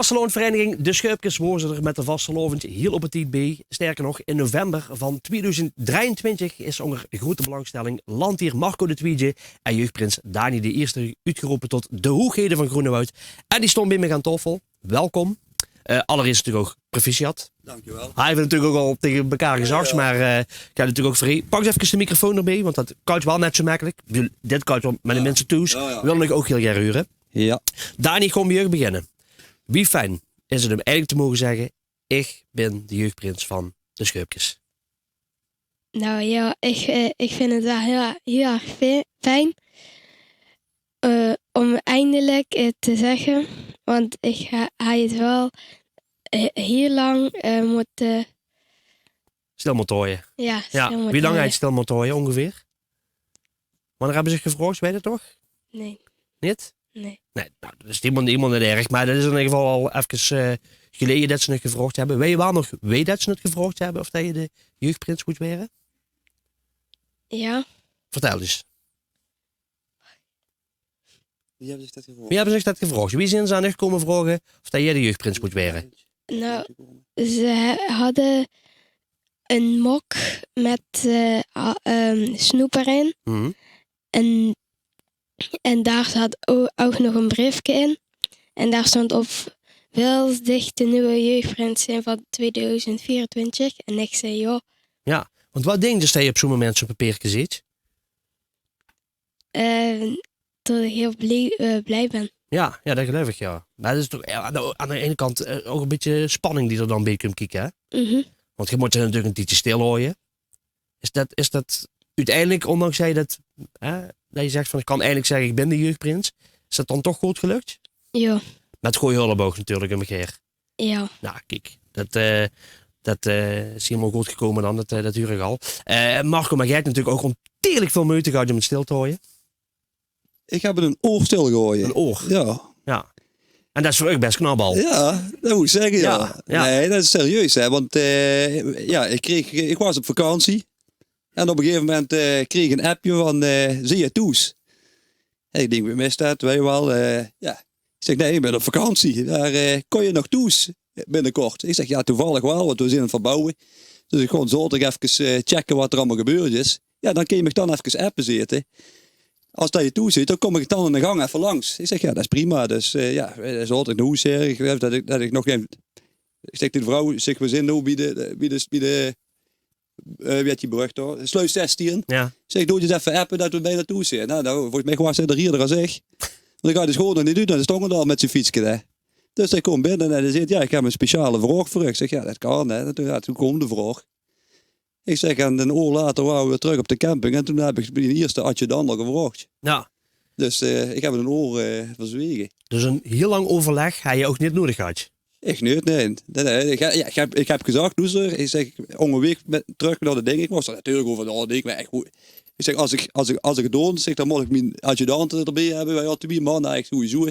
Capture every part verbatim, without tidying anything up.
Vastelaovendjvereiniging De Sjöpkes woor ze d'r mit de vastelaovend hiel op tied bie. Sterker nog, in november van tweeduizend drieëntwintig is ónger groete belangstelling landdier Marco de Tweede en jeugdprins Dani de Ierste oetgerope tot de hoeëgheden van Groenewoud. En die stónge bie mich aan taofel. Welkom. Eh, allereerst natuurlik ouch proficiat. Dankjewel. Hae haet natuurlik ouch al taenge mekaar gezag, mer eh, ich höb natuurlik ouch vrie. Pak efkes de microfoon d'rbie, want det kèlt waal net zo mekkelik. Ich bedoel, dit kèlt waal, mer de minse thoes wille dich ouch hiel gaer hure. Jao. Dani, ich gaon bie dich beginne. Wie fijn is het óm eigelik te moge zègke: ich bön de jeugdprins van De Sjöpkes? Nou ja, ik, eh, ik vind het wel heel, heel erg fi- fijn eh, om eindelijk het te zeggen. Want ik ha- had het wel eh, heel lang eh, moeten... Stil mótte haoje. Ja, stil mótte haoje. Wie lang haet stil mótte haoje óngeveer? Wanneer höbbe ze zich gevraogd, weit geer det nog? Nee. Neet? Nee. Nee, nou, det is hielemaol, hielemaol neet erg, mer det is in eder geval al efkes eh, geleje det ze het gevraogd höbbe. Weit geer waal nog wie det ze het gevraogd höbbe of det geer de jeugdprins mót waere? Ja. Vertèl ins. Wie höbbe ze zich det gevraogd? Wie höbbe ze zich det gevraogd? Wie zeen ze aan dich kómme vraoge of det geer de jeugdprins mót waere? Nou, ze ha- hadden een mok met eh, a- ehm, snoep erin. Mhm. En, en daar zat o- ook nog een briefje in. En daar stond op: "Wil dich de nieuwe jeugdprins zijn van tweeduizend vierentwintig?" En ik zei: "Ja." Ja, want waat dink geer es geer op zo'n moment zo'n papierke zeet? Eh, dat ik heel blie- eh, blij ben. Ja, ja, det geluif ich, ja. Mer det is toch ja, aan de, aan de eine kant eh, ouch ein bietje spanning die d'r dan bie kump kieke, hè? Mhm. Want geer mót ze natuurlik ein tiedje stil haoje. Is det, is det oeteindelik, ondanks det geer det, hè, det geer zègk van: "Ich kan eindelik zègke, ich bön de jeugdprins", is det dan toch good gelök? Ja. Mit gooj hulp ouch natuurlik, óm mich haer. Ja. Nou, kiek, det eh, det eh, is hielemaol good gekómme dan, det eh, det huur ich al. Eh, Marco, mer geer höbt natuurlik ouch óntiegelik väöl meujte gehad óm het stil te haoje. Ich höb ein oor stil gehaoje. Ein oor? Ja. Ja. En det is veur uch bès knap al. Ja, det mót ich zègke, ja. Ja, ja. Nee, det is serieus, hè, want eh, ja, ich kreeg, ich waas op vakantie. En op ein gegaeve moment eh, kreeg ich ein appje van eh, "Zeen geer thoes?" En ich dink: "Wae is det?" Weit geer waal, eh, ja. Ich zègk: "Nee, ich bön op vakantie." "Mer eh, kóms se nog thoes binnekort?" Ich zègk: "Ja, toevallig waal, want v'r zeen aan het verbouwe." Dus ich gaon zaoterdig efkes eh, checke waat d'r allemaol gebeurd is. "Ja, dan kins se mich dan efkes appe," zaet 'r, "es det geer thoes zeet, dan kóm ich dan in de gank effe langs." Ich zègk: "Ja, det is prima." Dus eh, ja, eh, zaoterdig nao hoes, eh, ich geluif det ich, det ich nog ein, ich zègk taenge de vrouw, ich zègk: "V'r zeen noe bie de, bie de, bie de eh, wie heit die brögk dao? Sluis zestien." Ja. Ich zègk: "Doot ins effe appe det v'r bijna thoes zeen." Nou, nou, volges mich waas 'r ierder es ich. Want ich had de school nog neet oet en d'r stóng 'r al mit zien fietske, hè. Dus hae kump binne en hae zaet: "Ja, ich höb ein speciale vraog veur uch." Ich zègk: "Ja, det kan, hè." En toen, ja, toen kwaam de vraog. Ich zègk, en ein oor later wore v'r weer trök op de camping en toen höb ich bie d'n ierste adjudant al gevraogd. Ja. Dus eh, ich höb ein oor eh, verzwege. Dus ein hiel lang euverlèk haw geer ouch neet nudig gehad? Ech neet, nee. Nee, nee, ich, ja, ich höb, ich höb gezag: "Doe," ich zègk, "óngerwaeg mit, trök nao de ding." Ich waas d'r natuurlik euver nao te dinke, mer ech good. Ich zègk: "Es ich, es ich, es ich het doon," ich zègk, "dan mót ich mien adjudante d'rbie höbbe." Veer hadde twieë man, eigelik sowieso.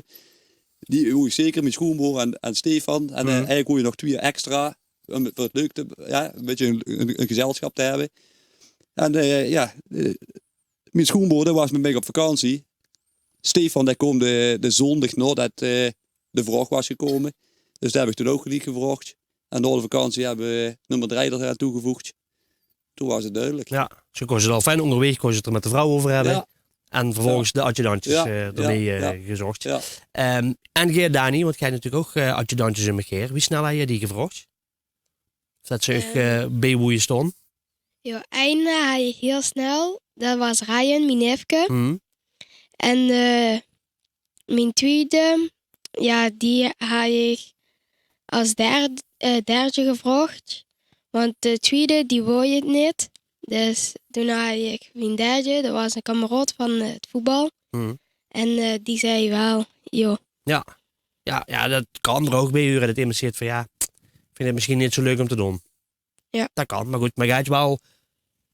Die, wo ich zeker, mien sjoonbroor en, en Stefan. En eh, eigelik wou ich nog twieë extra. Óm het, veur het leuk te, ja, ein bietje ein, ein, ein gezelsjap te höbbe. En eh, ja, eh, mien sjoonbroor, dae waas mit mich op vakantie. Stefan, dae kwaam de, de zóndig naodet eh, de vraog waas gekómme. Dus dae höb ich toen ouch geliek gevraogd. En nao de vakantie höbbe v'r nummer drie d'r aan toegevoegd. Toen waas het dudelik. Ja, zo kóns se het al fijn óngerwaeg, kóns se het d'r mit de vrouw euver höbbe. Ja. En vervolges de adjudantjes eh, d'rbie eh, gezóch. Ja. Ehm, en geer, Dani, want geer höbt natuurlik ouch eh, adjudantjes óm uch haer. Wie snel haw geer die gevraogd? Det ze uch eh, bie woeje staon? Ja, eine haw ich hiel snel. Det waas Ryan, mien neefke. Mhm. En eh, mien twiede, ja, die haw ich es derd-, eh, derdje gevraogd. Want de twiede, die wou het neet. Dus toen haw ich mien derdje, det waas ein kameraod van eh, het voetbal. Mhm. En eh, die zag waal: "Joh." Ja. Ja, ja, det kan d'r ouch bie hure, det emes zaet van: "Ja, ich vinj het mesjien neet zo leuk óm te doon." Ja. Det kan, mer good, mer geer höbt waal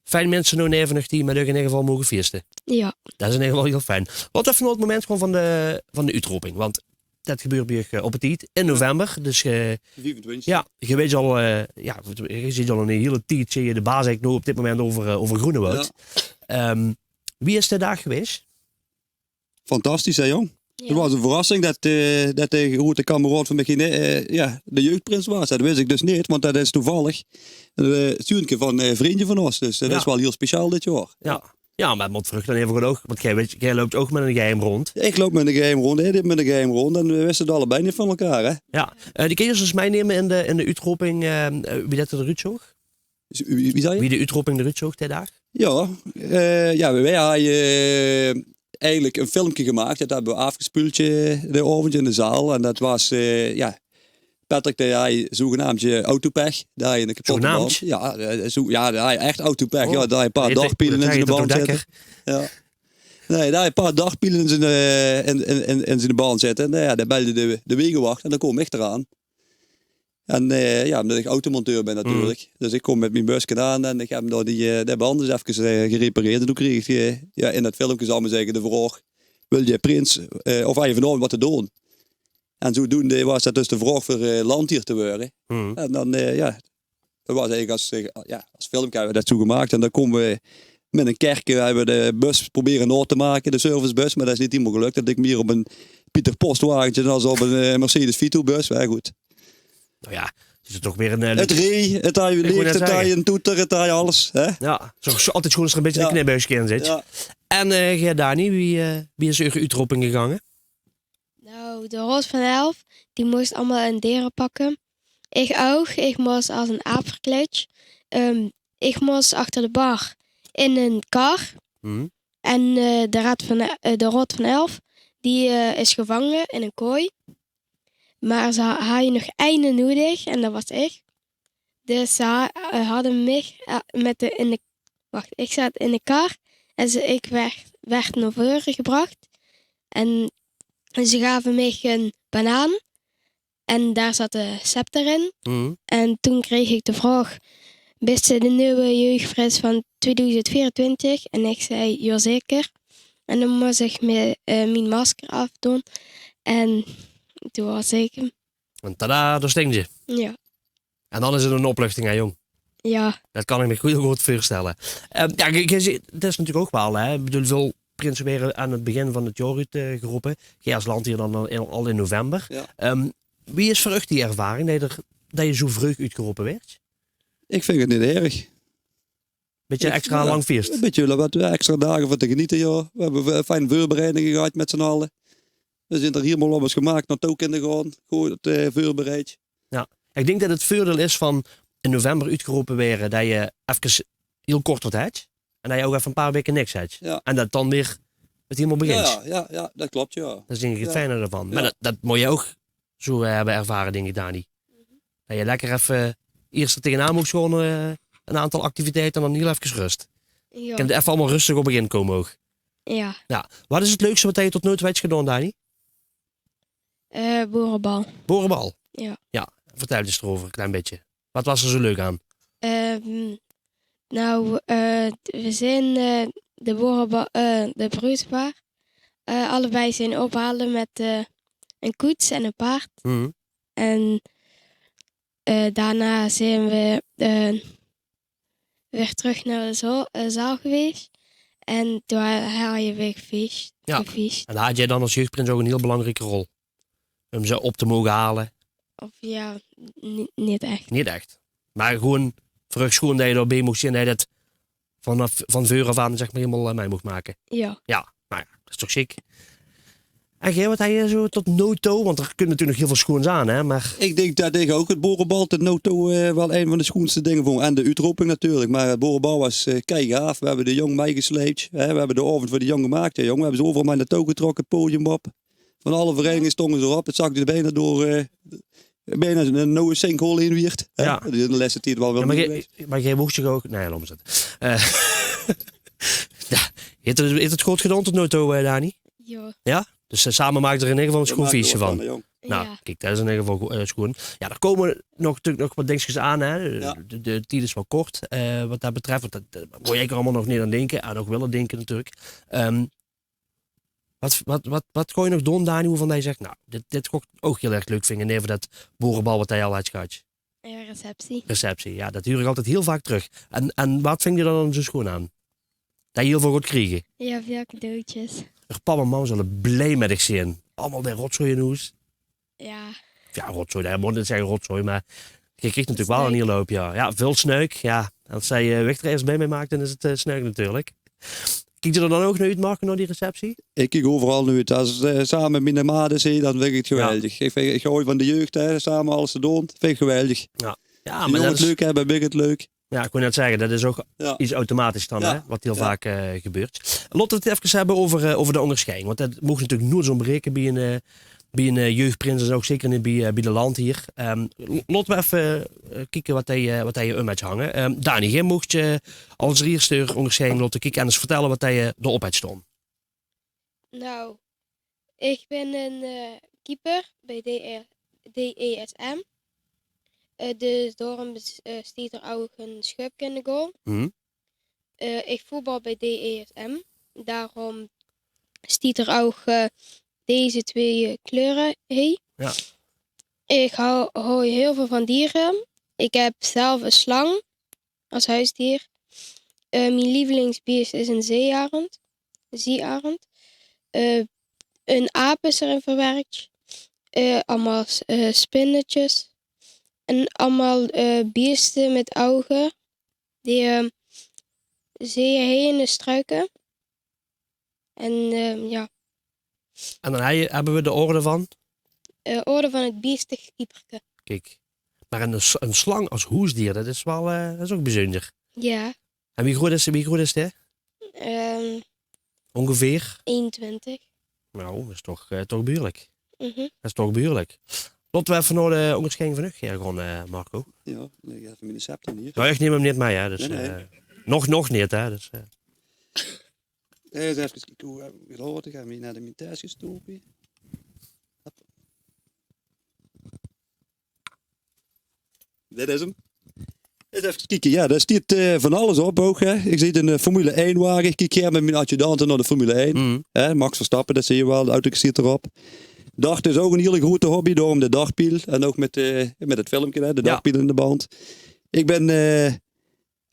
fijn minse nao haes die mit uch in eder geval moge fieëste. Ja. Det is in eder geval hiel fijn. Waat effe nao het moment gewoon van de, van de oetroping, want det gebeurt bie uch eh, op tied in november. Dus eh, viefentwintig. Ja, geer weetj al, eh, ja, geer zeetj al ein hiel tied, zeetj geer de baas eigelik noe op dit moment euver eh, euver Groenewoud. Ja. Ehm, wie is de daag gewaes? Fantastisch, hè, jóng? Het waas ein verrassing det, eh, det de groeëte kameraod van mich, eh, ja, de jeugdprins waas. Det wis ich dus neet, want det is toevallig ein, eh, zuunke van, eh, vrundje van ós. Dus det is waal hiel speciaal dit jaor. Ja. Ja, mer 't mót veur uch dan effe good ouch, want geer wit, geer löpt ouch mit ein geheim rónd. Ich loup mit ein geheim rónd, hae löp mit ein geheim rónd en veer wiste 't allebei neet van elkaar, hè? Ja. Eh, die kins se dus mitnumme in de, in de oetroping, eh, wie det d'r oetzoog? Wie, wie zag je? Wie de oetroping d'r oetzoog dae daag? Ja, eh, ja, weej, weej hawwe, eh, eigelik ein filmke gemaak. Det höbbe weej aafgespeuld, eh, dae aovend in de zaal. En det waas, eh, ja, Patrick, dae haj zogenaamd autopech. Dae haj ein kapotte band. Zogenaamd? Ja, eh, zo, ja, dae haj ech autopech. Oh. Ja, dae haj ein paar dagpiele in zien band zitte. Ja. Nae, dae haj ein paar dagpiele in zien, eh, in, in, in, in zien band zitte. En, eh, ja, dae belde de, de wegewacht en dan koom ich d'raan. En, eh, ja, ómdet ich automonteur bin natuurlik. Dus ich kóm mit mien buske aan en ich höb dao die, eh, de band ins efkes, eh, gerepareerd. En toen kreeg ich, eh, ja, in det filmke, zal ich mer zègke, de vraog: "Wil je prins, eh, of haj je vanaovend get te doon?" En zodoende waas det dus de vraog veur, eh, landheer te waere. En dan, eh, ja, det waas eigelik es, eh, ja, es filmke höbbe weej det zo gemaak. En dan kómme weej mit ein kerke, höbbe weej de bus probere nao te make, de servicebus. Mer det is neet hielemaol gelök. Det lik mier op ein Pieter Postwagentje es op ein, eh, Mercedes Vito-bus. Mer good. Nou ja, 't is toch weer ein, eh, 't reej, 't haj licht, 't haj ein toeter, 't haj alles, hè? Ja, zo, zo altied sjoon es d'r ein bietje ein knipbuigske in zit. Ja. En, eh, geer, Dani, wie, eh, wie is eur oetroping gegange? Nou, de Raod van Elf, die mós allemaol ein dere pakke. Ich ouch. Ich mós es ein aap verkleid. Ehm, ich mós achter de bar in ein kar. En, eh, de Raod van, eh, de Raod van Elf, die, eh, is gevange in ein kooi. Mer ze ha-, hawwe nog eine nudig en det waas ich. Dus ze ha-, eh, hawwe mich, eh, mit de, in de, wach, ich zaot in de kar en ze, ich waerd, waerd nao veure gebrach. En ze gave mich ein banaan en dao zaot de scepter in. En toen kreeg ich de vraog: "Bis se de nuuje jeugdprins van tweeduizend veerentwintig?" En ich zag: "Jazeker." En dan mós ich mi-, eh, mien masker aafdoon. En toen waas ich 'm. En tada, dao sting se. Ja. En dan is 't ein opluchting, hè, jóng? Ja. Det kan ich mich hiel good veurstelle. Ehm, ja, ge-, ge-, det is natuurlik ouch waal, hè. Ich bedoel, väöl prinse waere aan 't begin van 't jaor oetgerope. Geer es landheer dan al in, al in november. Ja. Ehm, wie is veur uch die ervaring det geer, det geer zo vreug oetgerope waert? Ich vinj 't neet erg. Bietje extra lang fiest. Ein bietje waat extra daag veur te genete, ja. Weej höbbe fijn veurbereidinge gehad mit zien alle. Weej zeen d'r hielemaol op ós gemaak naotouw kinne gaon. Good, eh, veurbereid. Ja. Ich dink det 't veurdeil is van in november oetgerope waere, det se efkes hiel kort waat höbs. En det se ouch effe ein paar waeke niks höbs. Ja. En det dan weer 't hielemaol begint. Ja, ja, ja, det klop, ja. Det is dink ich 't fijne d'rvan. Ja. Mer det, det mós se ouch zo, eh, höbbe ervare, dink ich, Dani. Det se lekker effe iers d'r tegenaan moogs gaon, eh, ein aantal activiteite en dan hiel efkes rös. Ja. Kins se effe allemaol röstig op begin kómme ouch. Ja. Ja. Waat is 't leukste waat se tot noe toe höbs gedaon, Dani? Eh, boerebal. Boerebal? Ja. Ja, vertèl ins d'reuver, ein klein bietje. Waat waas d'r zo leuk aan? Ehm, nou, eh, weej zeen, eh, de boerebal, eh, de bruudspaar, eh, allebei zeen opgehaold mit, eh, ein koets en ein paard. En, eh, daonao zeen weej, eh, weer trök nao de zaal, eh, zaal gewaes. En toen ha-, hawwe weej gefees-, gefees. En dao hads dich dan es jeugdprins ouch ein hiel belangrieke rol. Óm ze op te moge haole. Of ja, ni-, neet ech. Neet ech. Mer gewoon veur uch sjoon det se dao bie moogs zeen, det se det vanaaf, van veur aaf aan, zeg mer, hielemaol, eh, mei moogs make. Ja. Ja, nou ja, det is toch sjiek. En geer, waat höbs se zo tot noe toe? Want d'r kump natuurlik nog hiel väöl sjoons aan, hè, mer... Ich dink det ich ouch 't boerebal tot noe toe, eh, waal ein van de sjoonste dinger vónj. En de oetroping natuurlik, mer 't boerebal waas, eh, keigaaf. Weej höbbe de jóng meigesleip, hè. Weej höbbe de aovend veur de jóng gemaak, hè, jóng. Weej höbbe ze euveral mit naotouw getrokke, 't podium op. Van alle vereiniginge stónge ze d'rop. 't Zag d'r bienao door, eh, bienao ein, ein nuuj sinkhole heen wieërt, hè? Ja. Die is in de lèste tied waal weer... Ja, mer geer, mer geer moogt zich ouch, nae, laot mer zitte. Eh, ja, haet 't, haet 't good gedaon tot noe toe, eh, Dani? Ja. Ja? Dus, eh, same maak d'r in eder geval ein sjoon fieske van. Ja. Nou, kiek, det is in eder geval go-, eh, sjoon. Ja, d'r kómme nog, natuurlik nog waat dingskes aan, hè. Ja. De, de tied is waal kort, eh, waat det betröf. Want det, det mót ich allemaol nog neet aan dinke, aan ouch wille dinke natuurlik. Ehm, Waat, waat, waat, waat kóns se nog doon, Dani, wovan det se zaes: nou, dit, dit zou ich ouch hiel erg leuk vinje, neve det boerebal waat se al höbs gehad? Ja, receptie. Receptie, ja, det huur ich altied hiel vaak trök. En, en waat vinje die dan zo sjoon aan? Det se hiel väöl geis kriege? Ja, väöl cadeautjes. Eur pap en mam zulle blie mit dich zeen. allemaol de rotzooi in hoes. Jao. Jao, rotzooi, jao, ich mót neet zègke rotzooi, mer geer kriegt natuurlik waal 'n hiel houp, jao. Jao, väöl snuik, jao. Es se, eh, Wigter ers bie mich maak, dan is 't, eh, snuik natuurlik. Kieks se d'r dan ouch nao oet, Marco, nao die receptie? Ich kiek euveral nao oet. Es, eh, same mit miene maat is, hè, dan vinj ich 't geweldig. Ich vinj, ich haoj van de jeug, hè, same alles te doon. Vinj ich geweldig. Jao. Jao, mer jónges 't leuk höbbe, höb ich 't leuk. Jao, ich wou net zègke, det is ouch get automatisch dan, hè, wat hiel vaak, eh, gebeurt. Laote v'r 't efkes höbbe euver, eh, euver de óngersjeiding. Want det maag natuurlik noeits óntbraeke bie ein, eh, bie ein, eh, jeugprins en ouch zeker neet bie, eh, bie de landheer. Ehm, l-, laote v'r effe, eh, kieke wat hae, eh, wat hae óm haet hange. Ehm, Dani, geer moogt, eh, es ierste de óngersjeiding laote kieke en ins vertèlle wat hae, eh, d'rop haet staon. Nou, ich bön ein, eh, keeper bie D E, D E S M. Eh, dus daorum, eh, steit d'r ouch ein sjöpke in de goal. Eh, ich voetbal bie D E S M. Daorum steit d'r ouch, eh, deze twee, eh, kleure hie. Jao. Ich haoj, haoj hiel väöl van diere. Ich höb zelf ein slang es hoesdier. Eh, mien lievelingsbees is ein zeearend. Zeearend. Eh, ein aap is d'rin verwerk. Eh, allemaol, eh, spinnetjes. En allemaol, eh, beeste mit ouge. Die, eh, zeen hie in de struike. En, eh, jao. En dan hei höbbe v'r de orde van? Eh, orde van 't beestig kieperke. Kiek. Mer ein s-, ein slang es hoesdier, det is waal, eh, det is ouch bezunder. Jao. En wie groot is, wie groot is dae? Ehm, óngeveer? Einentwintig. Nou, det is toch, eh, toch behuurlik. Det is toch behuurlik. Laote v'r effe nao de óngersjeiding van uch gaon, eh, Marco. Jao, ich höb effe miene scepter hie. Jao, ich num 'm neet mei, hè. Dus, eh, nog, nog neet, hè. Dus, eh. Ins effe kieke wie, eh, wie laot ich 'm hie nao de mien taske stope. Hop. Dit is 'm. Ins effe kieke. Jao, dao steit, eh, van alles op ouch, hè. Ich zeen ein, eh, Formule ein wage. Ich kiek gaer mit mien adjudante nao de Formule ein. Hè, Max Verstappen, det zeen v'r waal. De auto steit d'rop. Dart is ouch ein hiel groete hobby, daorum de dartpiel. En ouch mit, eh, mit 't filmke, hè, de dartpiel in de band. Ich bön, eh,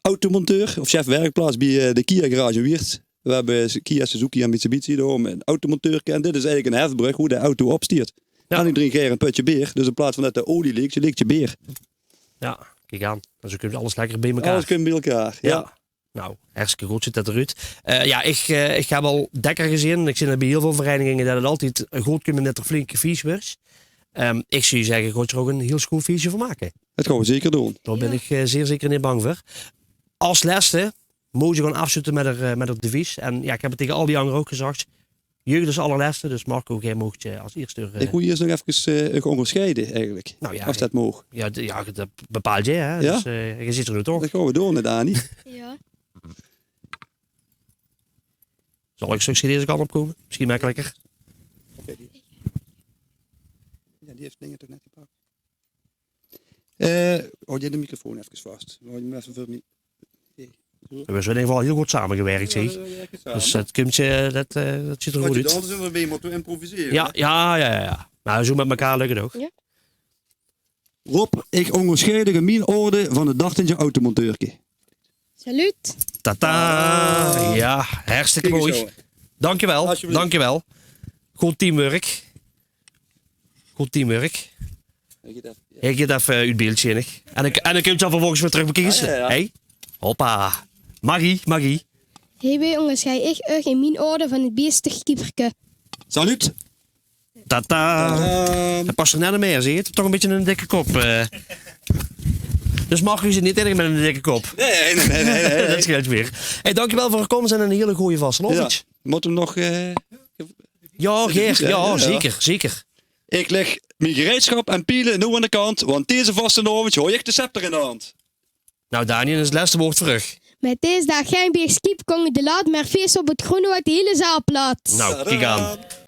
automonteur of chef werkplaats bie, eh, de Kia garage in Wieërt. V'r höbbe Kia, Suzuki en Mitsubishi, daorum ein automonteurke. En dit is eigelik ein hefbrug, wie de auto opstiet. Jao. En ich drink gaer ein pötje beer, dus in plaats van det de olie lek, lek 't beer. Jao, kiek aan. En zo kump alles lekker bie mekaar. Alles kump bie mekaar, jao. Nou, hartstikke good zuut det d'roet. Eh, jao, ich, eh, ich höb al dèkker gezeen, ich zeen 't bie hiel väöl vereiniginge, det 't altied good kump mit det d'r flink gefeest wuuert. Ehm, ich zou zègke, gaot d'r ouch ein hiel schoon feesje van make. Det gaon v'r zeker doon. Dao bön ich, eh, zeer zeker neet bang veur. Es lèste mót ich gaon aafsloete mit 't, eh, mit 't devies. En jao, ich höb 't taenge al die angere ouch gezag. Jeugd es allerlèste, dus Marco, gae moogt, eh, es ierste, eh, ich mót ieës nog efkes, eh, uch óngersjeide eigelik. Nou jao, es det maag. Jao, de, jao, det bepaalt gae, hè. Jao? Dus, eh, gae zit d'r noe toch? Det gaon v'r doon, hè, Dani? Jao. Zal ich straks deze kant op kómme? Misschien mekkeliker. Oké, die, jao, die haet dinger toch net gepak. Eh, haoj de microfoon efkes vas. Haoj 'm effe veur mich. V'r höbbe in eder geval hiel good samegewirk, zeg. Jao, v'r wirke same. Dus det kump, eh, det, eh, det zuut d'r good oet. Adjudante zeen v'r bie, mótte v'r improvisere, hè? Jao, jao, jao, jao. Mer zo mit mekaar lök 't ouch. Jao. Rob, ich óngersjeid dich in mien orde van 't dartendje automonteurke. Salut. Tata. Ah. Jao, hartstikke mooi. Kiek ins, jóng. Dankjewel. Alsjeblieft. Dankjewel. Good teamwork. Good teamwork. Hae geit effe, jao. Hae geit effe, eh, oet beeld, zeen ich. En dan, en dan kump 'r vervolges weer trök, bekiek ins. Jao, jao, jao. Hey. Hoppa. Magie, magie. Hierbie óngersjeid ich uch in mien orde van 't beestig kieperke. Salut. Tata. Tata. Det pas d'r net neet mie, zeen. Haet toch ein bietje ein dikke kop, eh. Dus Marco is neet de einige mit ein dikke kop. Nae, nae, nae, nae, nae. Det sjeelt weer. Hey, dankjewel veur 't kómme zeen en ein hiel gooj vastelaovendj. Jao. Mót 'm nog, eh, jao, gaer. Jao, jao, zeker, zeker. Ich lèg mien gereidschap en piele noe aan de kant, want deze vastelaovendj haoj ich de scepter in de hand. Nou, Dani, dan is 't lèste waord veur uch. Mit dees daag gein beegskeep kóng de lat, mer fees op 't Groene waert de hiele zaal plat. Nou, kiek aan. Tadaa.